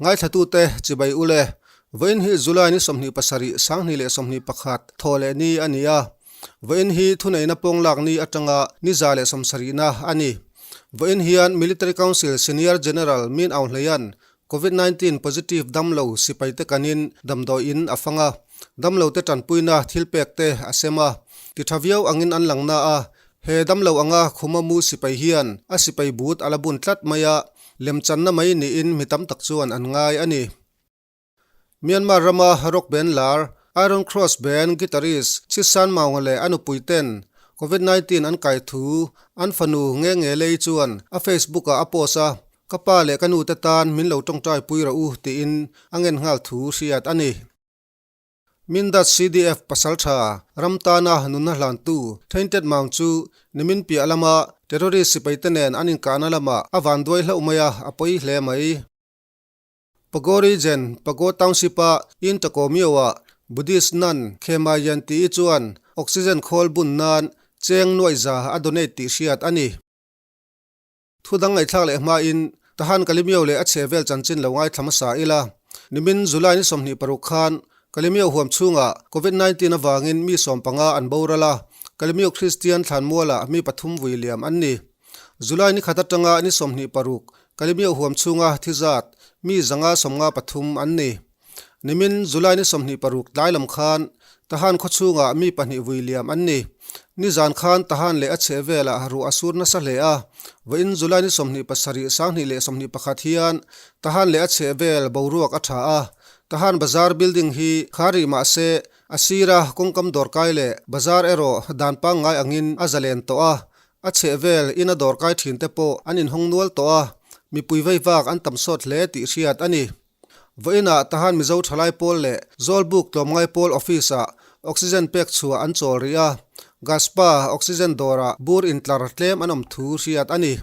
Ngaithlatute chibai ule, vawiin hi July ni 27, 2021 thaw leh ni a ni a. Vawiin hi thuneihna pawng lak ni atanga ni 170na a ni. Vawiin hian Military Council Senior General Min Aung Hlaing Covid 19 positive damlo sipaite kanin damdawi in a fang a, damlote tanpuina thilpek te a sem a. Ti tha viau angin an lang na a, he damlo anga khuma mu sipai hian a sipai but a la bun tlat mai a, lemchanna mai niin mi tam tak chuan an ngai a ni. Myanmar rama rock band lar Iron Cross band guitarist Chisan Maunga leh a nupui ten Covid 19 an kai thu an fanu nge nge lei chuan a Facebook ah a post a, Ka pa leh ka nu te tan min lo tawngtai pui rawh u tiin a ngen nghal thu hriat a ni. Mindat CDF pasaltha ram tana nunna hlantu Tainted Maung chu nimin piah lama terrorist sipaite nen an inkahna lamah a vanduai hlauh mai a, a pawi hle mai. Pago Region, Pago Township-a Intakomyo-ah Buddhist nun Khema Yanti-i chuan oxygen khawl bun nan cheng nuaihza a donate tih hriat a ni. Thu dang ngaihthlak leh hmain Tahan Kalimio leh a chhe vel chanchin lo ngaithla hmasa ila. Nimin July ni 26 khan Kalimio huam chhungah Covid 19 avangin mi 15 an boral a, Kalimio Kristian thlanmualah mi pathum vui liam an ni. July ni khat atanga ni 26 Kalimio huam chhunga thi zat mi 153 an ni. Nimin July ni 26 tlai lam khan Tahan khaw chhungah mi pahnih vui liam an ni. Nizan khan Tahan leh a chheh velah ruah a sur nasa hle a, vawiin July ni 27, 2021 hian Tahan leh a chheh vel boruak a tha a. Tahan Bazar building hi khar rih mah se a sira kawngkam dawrkai leh bazar erawh dan pangngai angin a zalen tawh a, a chheh vel ina dawrkai thinte pawh an inhawng nual tawh a, mipui veivak an tam sawt hle tih hriat a ni. Vawiinah Tahan Mizo Thalai Pawl leh Zawlbuk Tlawmngai Pawl Office-ah Oxygen pek chhuah an chawl rih a, Gaspa Oxygen dawrah bur intlar tlem an awm thu hriat a ni.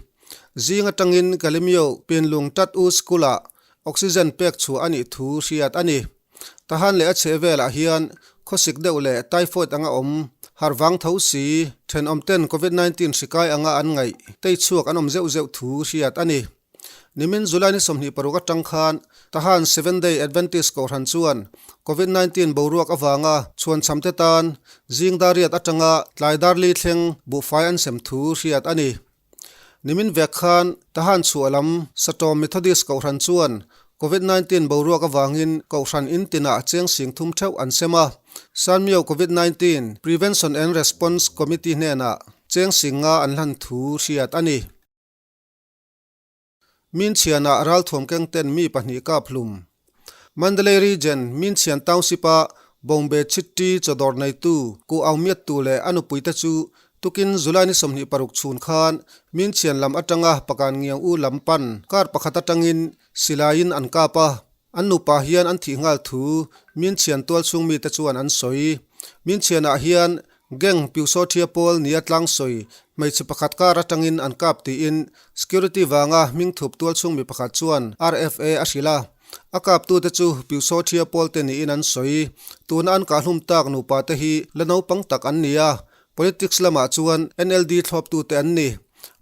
Zing atangin Kalemyo Pinlung Tat U School-ah Oxygen pek chhuah a nih thu hriat a ni. Tahan leh a chheh velah hian khawsik deuh leh typhoid anga awm, harhvang tho si, thenawmten Covid 19 hri kai anga an ngaih tei chhuak an awm zeuh zeuh thu hriat a ni. Nimin July ni 26 atang khan Tahan Seventh Day Adventist Kohhran chuan Covid 19 boruak avanga chhuanchham te tan zing dar riat atanga tlai dar li thleng buhfai an sem thu hriat a ni. Nimin vek khan Tahan chhuah lam Satawm Methodist Kohhran chuan Covid 19 boruak avangin Kohhran in tinah cheng sing thum theuh an sem a, Sanmio Covid 19 Prevention and Response Committee hnenah cheng sing nga an hlan thu hriat a ni. Minchhianah ralthuam keng ten mi pahnih kap hlum. Mandalay Region, Minchhian Township-a Bawngbe Chhitti chawdawr neitu Ku Aung Myat Tu leh a nupuite chu tukin July ni 26 chhun khan Minchhian lam atanga Pakan Ngiang U lam pan kar pakhat atangin silaiin an kap a, an nupa hian an thih nghal thu Minchhian tualchhung mite chuan an sawi. Minchhianah hian Gang Pyusothia pawl nia tlang sawi hmeichhe pakhat kar atangin an kap tiin security vanga hming thup tualchhung mi pakhat chuan RFA a hrilh a. A kaptute chu Pyusothia pawl te niin an sawi. Tuna an kahhlum tak nupa te hi la naupang tak an ni a, politics lamah chuan NLD thlawptute an ni.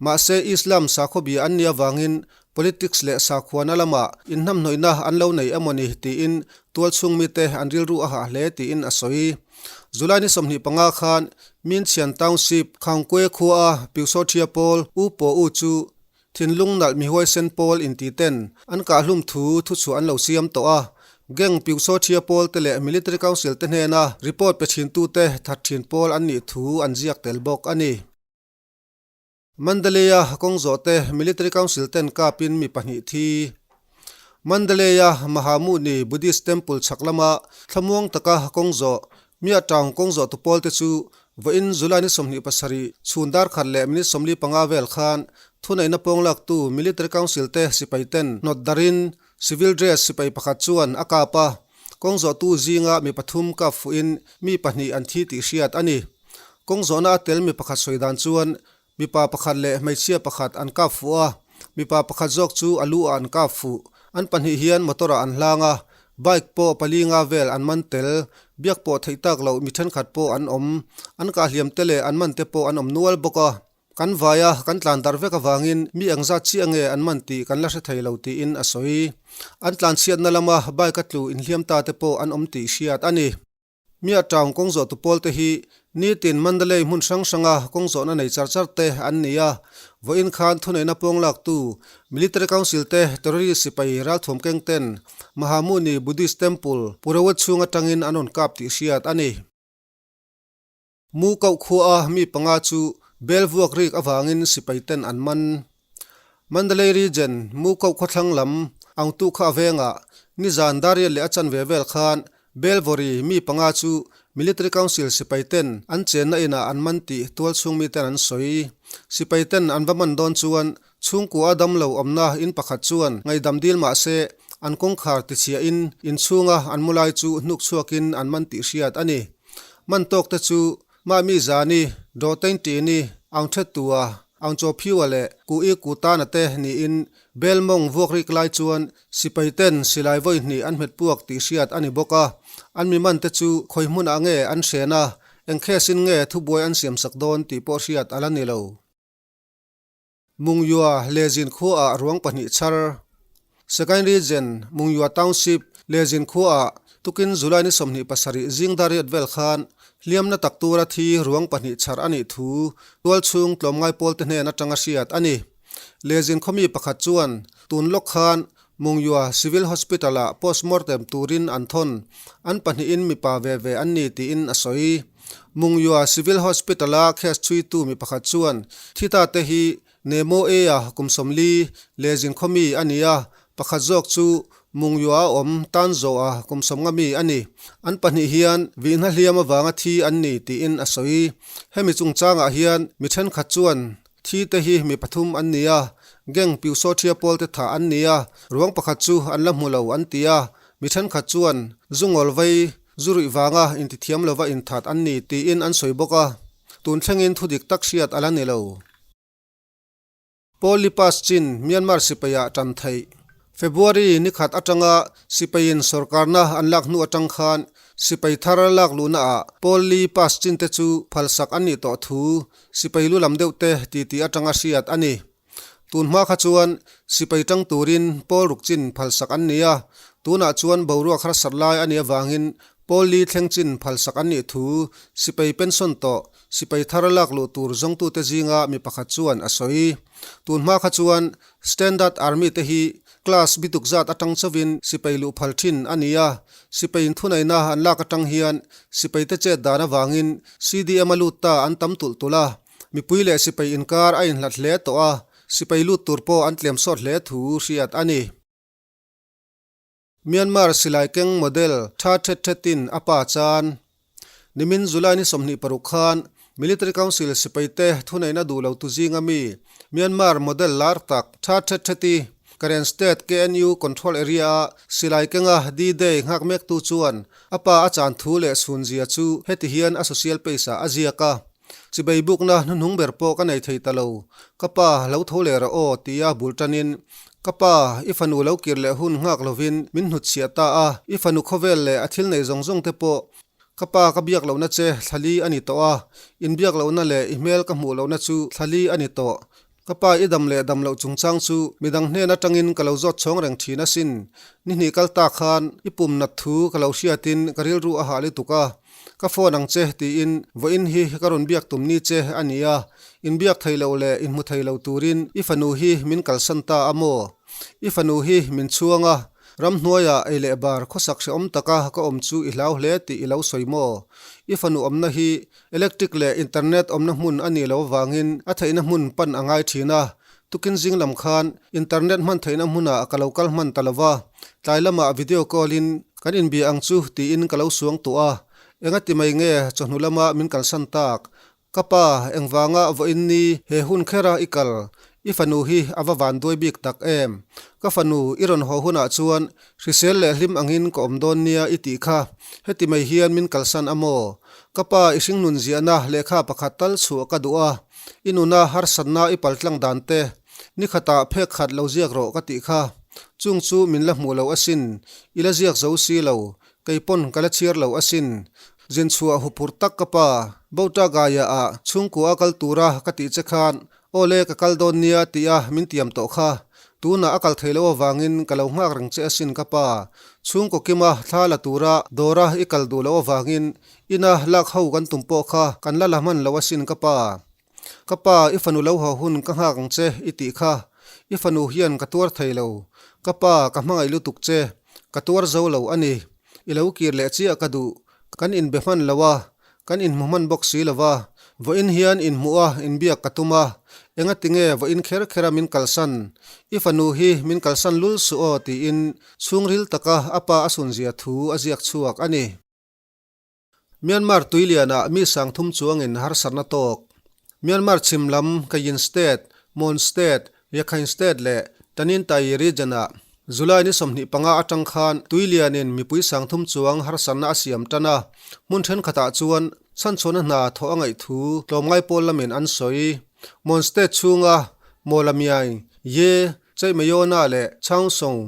Mahse Islam sakhaw bia an nih avangin politics leh sakhuana lamah inhnamhnawihna an lo nei emawni tiin tualchhung mite an rilru a hah hle tiin a sawi. July ni 25 khan Minchhian Township, Khangkwe khuaa Pyusothia pawl U Paw U chu thinlung nalh mihuaisen pawl inti ten an kahhlum thu thuchhuah an lo siam tawh a. Gang Pyusothia pawl te leh Military Council te hnena report pe thintute that thin pawl an nih thu an ziak tel bawk a ni. Mandalay-a kawng zawhte Military Council ten kapin mi pahnih thi. Mandalay-a Mahamuni Buddhist Temple chhak lama thlamuang taka kawng zawh Mia Town kawng zawh tu pawlte chu vawiin July ni 27 chhun dar khat leh minute 45 vel khan thuneihna pawng laktu Military Council te sipai ten hnawt darin civil dress sipai pakhat chuan a kap a, kawng zawhtu zinga mi pathum kap fuhin mi pahnih an thi tih hriat a ni. Kawng zawhna a tel mi pakhat sawi dan chuan mipa pakhat leh hmeichhia pakhat an kap fuh a, mipa pakhat zawk chu a lu ah an kap fuh. An pahnih hian motor ah an hlang a, bike pawh pali nga vel an man tel, biak pawh theih tak loh mi thenkhat pawh an awm. An kah hliam te leh an man te pawh an awm nual bawk a. Kan vaia kan tlan darh vek avangin mi engzat chiah nge an man tih kan la hre thei lo tiin a sawi. An tlanchhiatna lama bike a tlu inhliam ta te pawh an awm tih hriat a ni. Mia town kawng zawhtu pawl te hi nitin Mandalay hmun hrang hranga kawng zawhna nei char char te an ni a. Vawiin khan thuneihna pawng laktu Military Council te terrorist sipai ralthuam keng ten Mahamuni Buddhist Temple Purawat chhung atangin an rawn kap tih hriat a ni. Mu koh khuaa mi panga chu bel vuak rik avangin sipai ten an man. Mandalay Region, Mu koh khawthlang lam Aungtu kha a vengah nizan Dariat leh a chanve vel khan bel vawri mi panga chu Military Council sipai ten an chenna inah an man tih tualchhung mi ten an sawi. Sipai ten an va man dawn chuan chhungkua damlo awmna in pakhat chuan ngaihdam dil mah se an kawngkhar tichhiahin inchhunga an mu lai chu hnuk chhuakin an man tih hriat a ni. Man tawk te chu Mahmi Zani, Dawhtein Tini, Aungthettua, Aungchawphiua leh Ku'i Kutana te niin Bel mawng vuak rik lai chuan sipai ten silai vawi hnih an hmet puak tih hriat a ni bawk a. An mi man te chu khawi hmunah nge an hren a, eng khesin nge thubuai an siamsak dawn tih pawh hriat a la ni lo. Mungyua Lezin khuaah ruang pahnih chhar. Sagaing Region, Mungyua Township, Lezin khuaah tukin July ni 27 zing dariat vel khan hliamna tak tura thi ruang pahnih chhar a nih thu tualchhung tlawmngai pawlte hnen atanga hriat a ni. Lezin khawmi pakhat chuan tun lawk khan Mungyua Civil Hospital-ah postmortem turin an thawn, an pahnihin mipa ve ve an ni tiin a sawi. Mungyua Civil Hospital-a case chhuitu mi pakhat chuan thi ta te hi Nemo A-a kum 40 lehzin khaw mi a ni a, pakhat zawk chu Mungyua a awm tan zawha kum 50 mi a ni. An pahnih hian vihna hliam avanga thi an ni tiin a sawi. Hemi chungchangah hian mi thenkhat chuan Thi te hi mi pathum an ni a, gang Piusawthia pawl te thah an ni a, ruang pakhat chu an la hmu lo an ti a, mi thenkhat chuan zu ngawl vei, zu ruih vanga intithiam lova inthat an ni tiin an sawi bawk a, tun thlengin thu dik tak hriat a la ni lo. Paul Lipas chin Myanmar sipaiah tan theih. February ni khat atanga sipaiin sorkarna an lak hnu atang khan sipai thar lak luhnaah Paul Li pass chin te chu phalsak an nih tawh thu sipai lu lam deuh te titi atanga hriat a ni. Tun hma kha chuan sipai tang turin Paul ruk chin phalsak an ni a, tunah chuan boruak harsat lai a nih avangin Paul Li thleng chin phalsak an nih thu sipai pension tawh sipai thar lak luh tur zawngtute zinga mi pakhat chuan a sawi. Tun hma kha chuan Standard Army te hi class bituk zat atang chauhin sipai luh phal thin a ni a, sipai inthunaina an lak atang hian sipai te chet dan avangin CDM a lut ta an tam tulh tulh a, mipui leh sipai inkar a inhlat hle tawh a, sipai lut tur pawh an tlem sawt hle thu hriat a ni. Myanmar silai keng model tha thet thetin a pa chan. Nimin July ni 26 khan Military Council sipaite thuneihna duh lo tu zinga mi Myanmar model lar tak tha thet theti Karen State KNU control area-a silai kenga D-Day nghak mektu chuan a pa a chan thu leh chhunzia chu heti hian a social page-ah a ziak a. Chibei bukna hnuhnung ber pawh ka nei thei ta lo. Ka pa, lo tho leh rawh aw, tia bul tanin, Ka pa, i fanu lo kir leh hun nghak lovin min hnutchhiah ta a, i fanu khawvel leh a thil neih zawng zawng te pawh ka pa ka biak lohna che thlali a ni tawh a, inbiak lohna leh i hmel ka hmuh lohna chu thlali a ni tawh. Ka pa i dam leh dam loh chungchang chu midang hnen atangin ka lo zawt chhawng reng thin asin. Ni hnih kal ta khan i pum nat thu ka lo hriatin ka rilru a hah lutuk a. Ka phone ang che tiin vawiin hi ka rawn biak tum ni che a ni a. Inbiak thei loh leh inhmu thei lo turin i fanu hi min kalsan ta a maw? I fanu hi min chhuang a, ramhnuaiah ei leh bar khawsak hrehawm taka ka awm chu i hlau hle tih i lo sawi maw? I fanu awmna hi Electric leh internet awmna hmun a nih loh avangin a theihna hmun pan a ngai thin a, tukin zing lam khan internet hman theihna hmunah ka lo kal hman ta lo va, tlai lamah video call in kan inbia ang chu tiin ka lo suang tawh a, enga ti mai nge chawhnu lama min kalsan tak? Ka pa, engvanga vawiin ni he hun khera i kal? I fanu hi a va van duai bik tak em? Ka fanu i rawn haw hunah chuan hrisel leh hlim angin ka awm dawn nia i tih kha, heti mai hian min kalsan a maw? Ka pa i hringnun ziahna lehkha pakhat tal chhuah ka duh a, i nuna harsatna i paltlang dan te, ni khatah phek khat lo ziak rawh ka tih kha. Chung chu min la hmuh lo asin, i la ziak zo si lo, Kei pawn ka la chhiar lo asin. Zin chhuah huphurh tak ka pa, Bota Gaya ah chhungkua a kal tura ka tih che khan. Awle ka kal dawn nia tia min tiam tawh kha. Tunah a kal thei loh avangin ka lo nghak reng che asin ka pa. Chhungkaw kima thla la tura dawra i kal duh loh avangin ina lak ho kan tum pawh kha kan la la hman lo asin ka pa. Ka pa i fanu lo haw hun ka nghak ang che i tih kha. I fanu hian ka tuar thei lo. Ka pa ka hmangaih lutuk che. Ka tuar zo lo a ni. I lo kir leh chiah ka duh. Kan inbe hman lo a, kan inhmu hman bawk si lo va, vawiin hian inhmuh a inbiak ka tum a, engati nge vawiin kher kher a min kalsan? I fanu hi min kalsan lul suh aw tiin chhungril taka a pa a sunzia thu a ziak chhuak a ni. Myanmar tuilianah mi sangthum chuangin harsatna tawk. Myanmar chhim lam Kayin State, Mon State, Rakhine State leh Taninthayi Region-ah July ni 25 atang khan tuilianin mipui 3000 chuang harsatna a siam tan a, hmun thenkhatah chuan chhanchhuahna hna thawh a ngaih thu tlawmngai pawl lamin an sawi. Mon State chhunga Mawlamyai, Ye, Chaihmayona leh Chaungsong,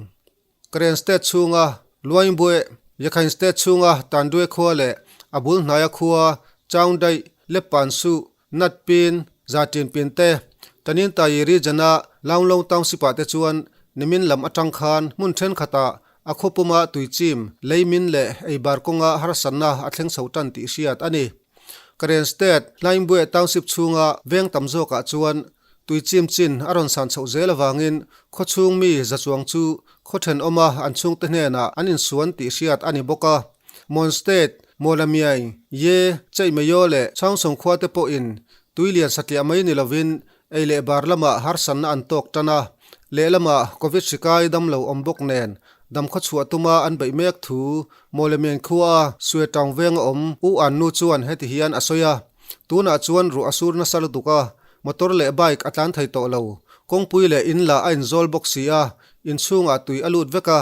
Karen State chhunga Luaingbue, Rakhine State chhunga Tandwe khua leh a bul hnaia khua Chaungdaih, Leppansu, Natpin, Zatinpin te, Taninthayi region-a Launglong Township-ah te chuan nimin lam atang khan hmun thenkhatah a khawpuma tuichim, leimin leh eibar kawnga harsatna a thleng chho tan tih hriat a ni. Karen State, Hlaingbue Township chhunga veng tam zawkah chuan tuichim chin a rawn san chhoh zel avangin khawchhung mi za chuang chu khaw thenawma an chhungte hnenah an insuan tih hriat a ni bawk a. Mon State, Mawlamiai, Ye, Chaihmayo leh Chaungsawng khua te pawhin tuilian satliah mai ni lovin ei leh bar lamah harsatna an tawk tan a, lehlamah Covid hri kai dam lo awm bawk nen damkhaw chhuah tuma an beih mek thu Mawlamian khua a Sue Taung venga awm U An Nu chuan heti hian a sawi a, Tunah chuan ruah a sur nasa lutuk a, motor leh bike a tlan thei tawh lo, kawngpui leh in lah a inzawl bawk si a, Inchhungah tui a lut vek a,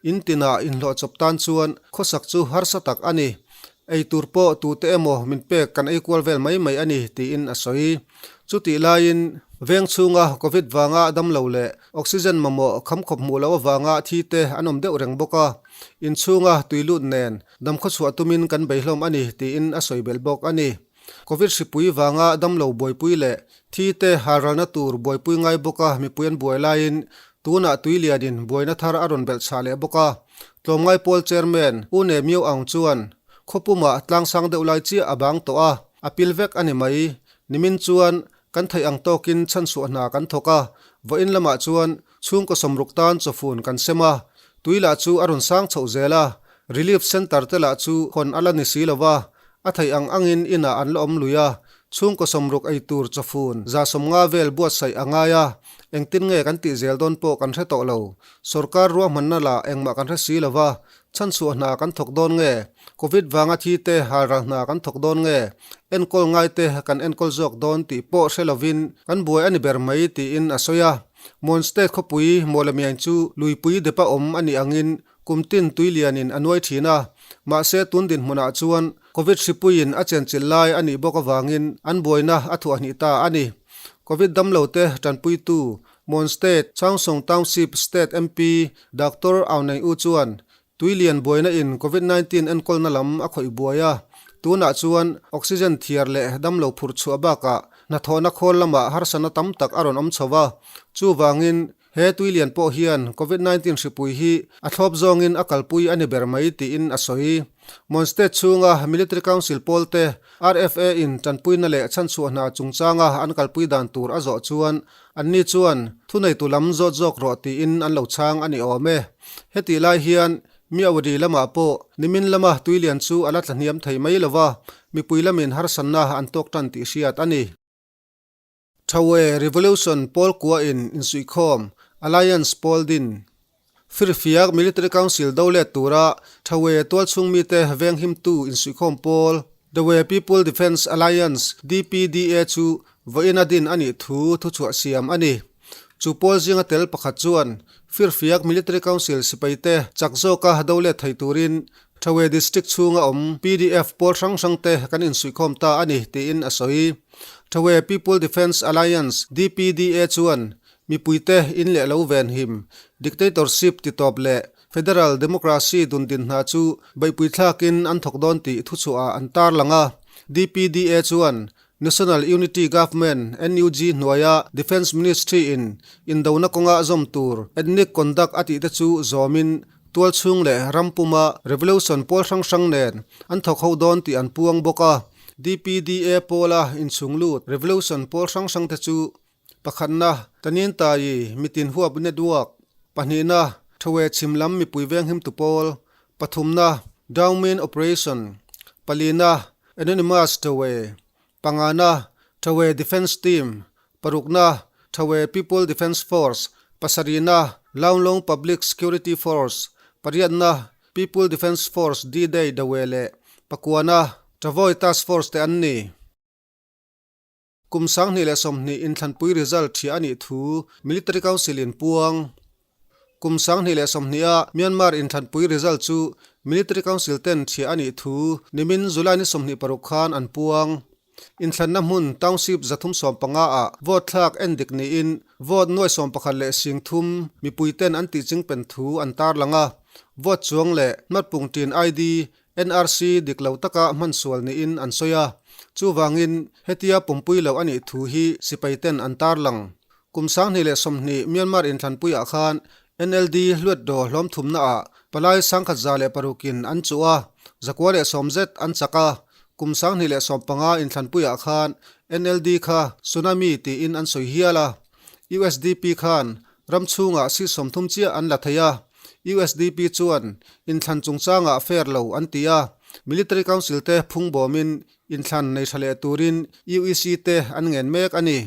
in tinah inhlawh chawp tan chuan khawsak chu harsa tak a ni. Ei tur pawh tute emaw min pek kan ei kual vel mai mai a ni, tiin a sawi. Chutih laiin veng chhunga Covid vanga damlo leh oxygen mamawh khamkhawp hmuh loh avanga thi te an awm deuh reng bawk a, inchhunga tui lut nen damkhawchhuah tumin kan bei hlawm a ni, tiin a sawi belh bawk a ni. Covid hripui vanga damlo buaipui leh thi te halralna tur buaipui ngai bawka mipui an buai laiin tunah tuilianin buaina thar a rawn belh chhah leh bawk a. Tlawmngai pawl chairman U Ne Myo Aung chuan khawpumah tlangsang deuh lai chiah a bang tawh a, a pil vek a ni mai. Nimin chuan kan theih ang tawkin chhanchhuah hna kan thawk a, vawiin lamah chuan chhungkaw sawmruk tan chawfun kan sem a, tui lah chu a rawn sang chhoh zel a, Relief Centre te lah chu hawn a la ni si lo va, a theih ang angin inah an la awm lui a, chhungkaw sawmruk ei tur chawfun 150 vel buatsaih a ngai a, engtin nge kan tih zel dawn pawh kan hre tawh lo. Sorkar ruahmanna lah engmah kan hre si lo va, chhanchhuah hna kan thawk dawn nge, Covid vanga thi te halral hna kan thawk dawn nge, enkawl ngai te kan enkawl zawk dawn tih pawh hre lovin kan buai a ni ber mai tiin a sawi a. Mon State khawpui Mawlamiain chu luipui depa awm a nih angin Kum tin tui lianin a nuai thin a, mahse tun dinhmunah chuan Covid hripuiin a chenchilh lai a nih bawk avangin an buaina a thuah hnih ta a ni. Covid damlote tanpuitu Mon State Chaungsong Township State MP Doctor Aung Naing U chuan tui lian buaina in Covid 19 enkawlna lam a khawih buai a, tunah chuan oxygen thiar leh damlo phurh chhuah bakah hnathawhna khawl lamah harsatna tam tak a rawn awm chho a, chuvangin He tuilian pawh hian Covid 19 hripui hi a thlawp zawngin a kalpui a ni ber mai tiin a sawi. Mon State chhunga Military Council pawlte RFA in tanpuina leh chhanchhuah hna chungchanga an kalpui dan tur a zawh chuan anni chuan thuneitu lam zawt zawk rawh tiin an lo chhang a ni awm e. Hetih lai hian Myawaddy lamah pawh nimin lama tuilian chu a la tlahniam thei mai lova, mipui lamin harsanna an tawk tan tih hriat a ni. Thawe Revolution pawl kua in insuihkhawm, Alliance pawl din. Firfiak Military Council do let tura Thawe tualchhung mite venghimtu insuihkhawm pawl, Dawei People Defence Alliance, DPDA, chu vawiin a din a nih thu thuchhuah siam a ni. Chu pawl zinga tel pakhat chuan Firfiak Military Council sipaite chak zawka do let thei turin Thawe District chhunga awm PDF pawl hrang hrangte kan insuihkhawm ta a ni tiin a sawi. Thawe People Defence Alliance, DPDA, chuan mipuite in leh lo venhim, dictatorship titawp leh federal democracy dundin hna chu beihpui thlakin an thawk dawn tih thuchhuahah an tarlang a. DPDA chuan. National Unity Government, NUG, hnuaia Defence Ministry-in indona kawnga zawm tur ethnic conduct a tihte chu zawmin tualchhung leh ram puma revolution pawl hrang hrang nen an thawk ho dawn tih an puang bawk a. DPDA pawla inchhung lut revolution pawl hrang hrangte chu Pakhatna, Tanintayi mitin huap network, pahnihna, Thowe chhim lam mipui venghimtu pawl, pathumna, Downmain Operation, palina, Anonymous Thowe, pangana, Thowe Defence Team, parukna, Thowe People Defence Force, pasarihna, Launglong Public Security Force, pariatna, People Defence Force D-Day Dowe leh pakuana, Tavoy Task Force te an ni. Kum 2020 inthlanpui result thiah a nih thu Military Council in puang. Kum 2020 a Myanmar inthlanpui result chu Military Council ten thiah a nih thu nimin July ni 26 khan an puang. Inthlanna hmun township 315 ah vote thlak en dik niin vote nuai 11 leh 30 mipui ten an tih chingpen thu an tarlang a, vote chuang leh hmatpung tin ID NRC dik lo taka hman sual niin an sawi a, chuvangin hetia pumpui loh a nih thu hi sipai ten an tarlang. Kum 2020 Myanmar inthlanpuiah khan NLD hluatdaw hlawm thumnaah palai 1106 in an chuh a, 910 zet an chak a. Kum 2015 inthlanpuiah khan NLD kha tsunami tiin an sawi hial a, usdp khan Ram chhungah seat 30 chiah an la thei a, usdp chuan inthlan chungchangah fair lo an ti a, Military Council te phung bawmin inthlan nei tha leh turin UEC te an ngen mek a ni.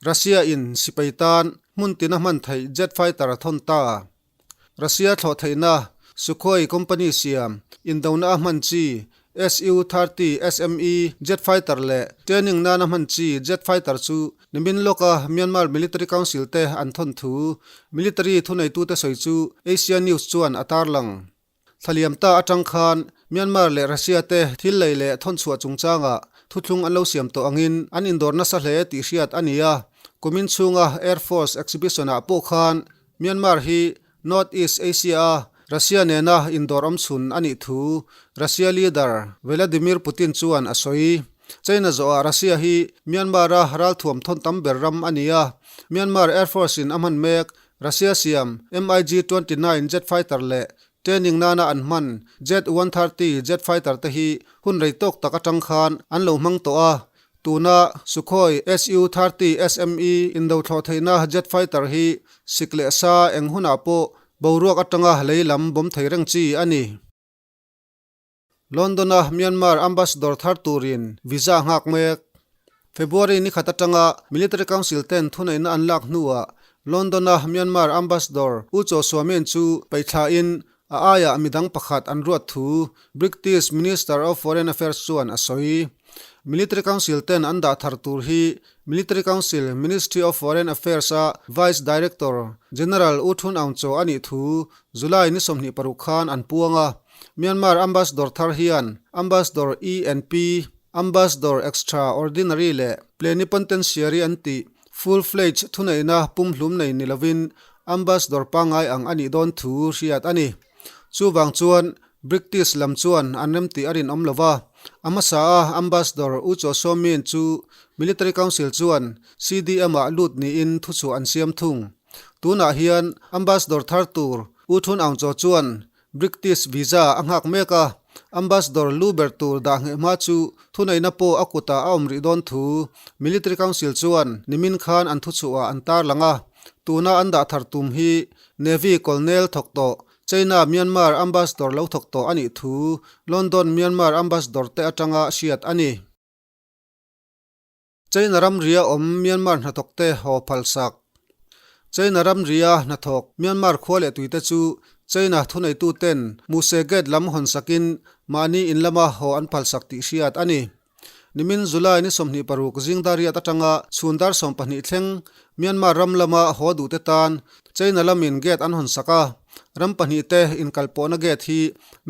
Russia in sipai tan hmun tina hman theih jet fighter a thawn ta. Russia thlawh theihna Sukhoi company siam indona a hman chi Su-30 SME jet fighter leh training nana hman chi jet fighter chu nimin lawka Myanmar Military Council te an thawn thu military thuneitute sawi chu Asia News chuan a tarlang. Thlaliam ta atang khan Myanmar leh Russia te thil lei leh thawnchhuah chungchangah thuthlung an lo siam tawh angin an indawr nasa hle tih hriat a ni a. Kumin chhunga Air Force Exhibition-ah pawh khan Myanmar hi North East Asia-a Russia nena indawr awmchhun a nih thu Russia leader Vladimir Putin chuan a sawi. China zawhah Russia hi Myanmar-a ralthuam thawn tam ber ram a ni a, Myanmar Air Force-in a hman mek Russia siam MiG-29 jet fighter leh training nana an hman Jet 130 jet fighter te hi hun rei tawk tak atang khan an lo hmang tawh a, tuna Sukhoi Su-30 SME indo thlawh theihna jet fighter hi sik leh sa eng hunah pawh boruak atanga lei lam bawm thei reng chi a ni. London-a Myanmar ambassador thar turin visa nghak mek. February ni khat atanga Military Council ten thuneihna an lak hnuah London-a Myanmar ambassador U Chaw Suamen chu peihthlain a aiah midang pakhat an ruat thu British Minister of Foreign Affairs chuan a sawi. Military Council ten an dah thar tur hi Military Council Ministry of Foreign Affairs-a Vice Director General U Thun Aung Chaw a nih thu July ni 26 khan an puang a. Myanmar Ambassador thar hian Ambassador ENP, Ambassador Extra Ordinary leh Plenipotentiary an tih full-fledged thuneihna pumhlum nei ni lovin Ambassador pangngai ang a nih dawn thu hriat a ni. Chuvang chuan British lam chuan an remtih a rinawm lo va, a hmasa a Ambassador U Chaw Saw Min chu Military Council chuan CDM-ah lut niin thuchhuah an siam thung. Tunah hian Ambassador thar tur U Thun Aung Chaw chuan British visa a nghak mek a, Ambassador lu ber tur dah ngheh hma chu thuneihna pawh a kutah a awm rih dawn thu Military Council chuan nimin khan an thuchhuahah an tarlang a. Tuna an dah thar tum hi Navy Colonel thawk tawh China Myanmar Ambassador lo thawk tawh a nih thu London Myanmar Ambassador te atanga hriat a ni. China ramria awm Myanmar hnathawkte haw phalsak. China ramria hnathawk Myanmar khua leh tuite chu China thuneituten Muse Gate lam hawnsakin mahni in lama haw an phalsak tih hriat a ni. Nimin July ni 26 zing dar riat atanga chhun dar 12 thleng Myanmar ram lama haw duhte tan China lamin gate an hawnsak a, ram pahnihte inkalpawhna gate hi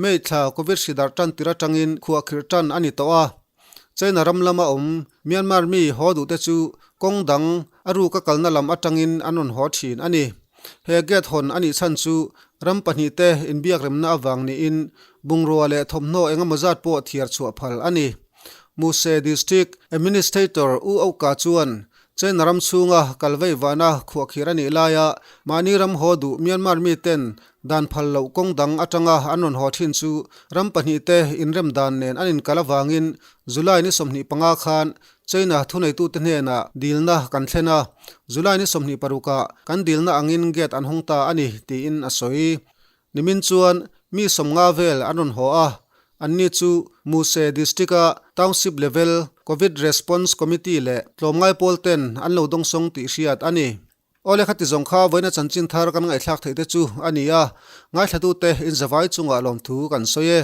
May thla Covid hri darh tan tir atangin khuahkhirh tan a ni tawh a. China ram lama awm Myanmar mi haw duhte chu kawng dang a ruka kalna lam atangin an rawn haw thin a ni. He gate hawn a nih chhan chu ram pahnihte inbiakremna avang niin bungrua leh thawmhnaw engemaw zat pawh thiar chhuah phal a ni. Muse District Administrator U Auka chuan China ram chhunga kal vei vana khuahkhir a nih laia mahni ram haw duh Myanmar miten dan phal loh kawng dang atanga an rawn haw thin chu ram pahnihte inrem dan nen an inkal avangin July ni 25 khan China thuneitute hnenah dilna kan thlen a, July ni 26 ah kan dilna angin gate an hawng ta a ni, tiin a sawi. Nimin chuan mi 50 vel an rawn haw a, anni chu Muse District-a Township Level Covid Response Committee leh tlawmngai pawl ten an lo dawngsawng tih hriat a ni. Awle khati zawng kha vawiina chanchin thar kan ngaihthlak theih te chu a ni a, ngaithlatute inzavai chungah lawmthu kan sawi e.